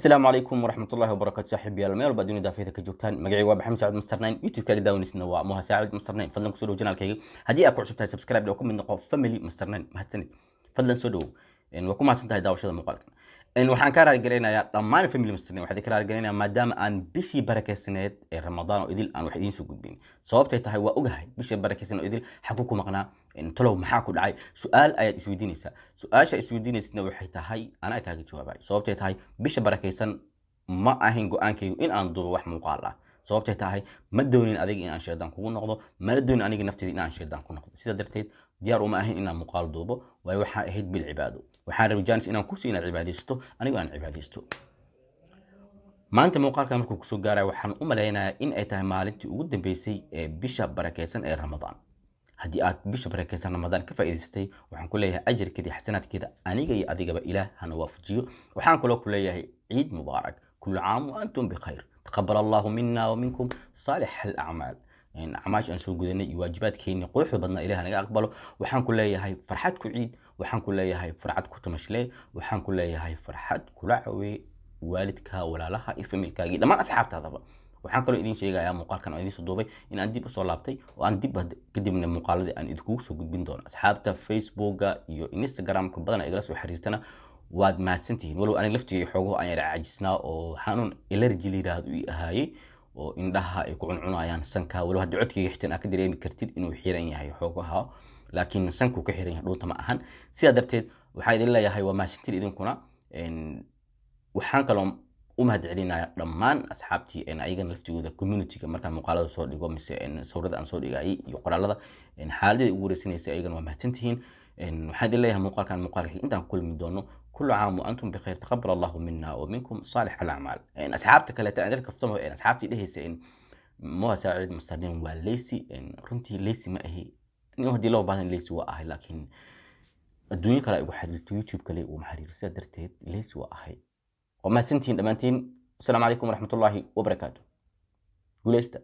Asalaamu calaykum waraxmatullahi wabarakatu, saaxiibayaal meel walba dunida daafeeda ka joogtaan. Magacayga waa Maxamed Saacid Master 9, YouTube-kaaga daawaneysna waa Moha Saacid Master 9. Fadlan kusoo dhow channelkayga. Haddii aad ku cusub tahay, subscribe oo ka mid noqo family Master 9. Mahadsanid, fadlan soo dhowow. Waa ku mahadsan tahay daawashada muuqaalkan. Waxaan kaa raaligelinayaa dhammaan family Master 9. Waxaan ka raaligelinayaa maadaama aan bishii barakeysaneed ee Ramadaan oo idil aan wax idiin soo gudbin. Sababtay tahay waa ogahay, bishii barakeysan oo idil xaguu ku maqnaa? Talow maxaa ku dhacay? Su-aal ayaad isweydiinaysaa. Su-aasha isweydiinaysidna waxay tahay anaa kaaga jawaabay. Sababtay tahay, bisha barakeysan ma ahayn go-aankaygu in aan duubo wax muuqaal ah. Sababtay tahay, ma doonin adiga in aan shaydaan kugu noqdo, mana doonin aniga nafteyda in aan shaydaan ku noqdo. Sidaa darteed diyaar uma ahayn inaan muuqaal duubo, waayo waxaa ahayd bil cibaado. Waxaan rabay jaanis inaan kursi inaad cibaadaysto, anigo aan cibaadaysto. Maanta muuqaalkan markuu kusoo gaaraya, waxaan u malaynayaa in ay tahay maalintii ugu dambeysay ee bisha barakeysan ee Ramadaan. Haddii aad bisha barakeysan Ramadaan ka faa'iidaysatay, waxaan ku leeyahay ajarkeeda iyo xasanaadkeeda aniga iyo adigaba Ilaah hana waafajiyo. Waxaan kaloo ku leeyahay ciid mubaarak, كل عام وأنتم بخير، تقبل الله منا ومنكم صالح الأعمال. Acmaasha aan soo gudanay iyo waajibaadkeennii quruxda badnaa Ilaah naga aqbalo. Waxaan ku leeyahay farxad ku ciid, waxaan ku leeyahay farxad ku tamashlee, waxaan ku leeyahay farxad kula cawee waalidka, walaalaha iyo familkaaga iyo dhammaan asxaabtaadaba. Waxaan kaloo idiin sheegayaa muuqaalkan aan idiin soo duubay in aan dib usoo laabtay oo aan dib kadibna muuqaaladii aan idinkugu soo gudbin doono. Asxaabta Facebooka iyo Instagramka badan igala soo xiriirtana waad mahadsantihiin, walow aniga laftigay xoogaho aan yara caajisnaa oo xanuun allergy la yiraahdo ii ahaayey oo indhaha ay ku cuncunayaan, sanka. Walow hadda codkayga xitan aad ka dareemi kartid inuu xiran yahay xoogaha, laakiin sankuu ka xiran yahay, dhuunta ma ahan. Sidaa darteed waxaan idin leeyahay waa mahadsantiin idinkuna. Waxaan kaloo u mahad celinayaa dhammaan asxaabtii ayagana laftigooda community-ga markaan muuqaalada soo dhigo mise sawirada aan soo dhigayay iyo qoraalada xaaladada ugu wareysanaysay, ayagana waa mahadsantihiin. Waxaan idin leeyahay muuqaalkan muuqaalka intaan ku kulmi doono, كل عام وأنتم بخير، تقبل الله منا ومنكم صالح الأعمال. Asxaabta kaleeta aan kaftamo, asxaabtii dhehaysa in Moha Saacid Master 9 waa lazy, runtii lazy ma ahi. Nin haddii loo baahdan lazy waa ahay, laakiin adduunyo kale ay igu xiriirto, YouTube kale uguma xiriiro. Sidaa darteed lazy waa ahay. Waa mahadsantihiin dhammaantiin. Asalaamu calaykum waraxmatullaahi wabarakaatu. Guuleysta.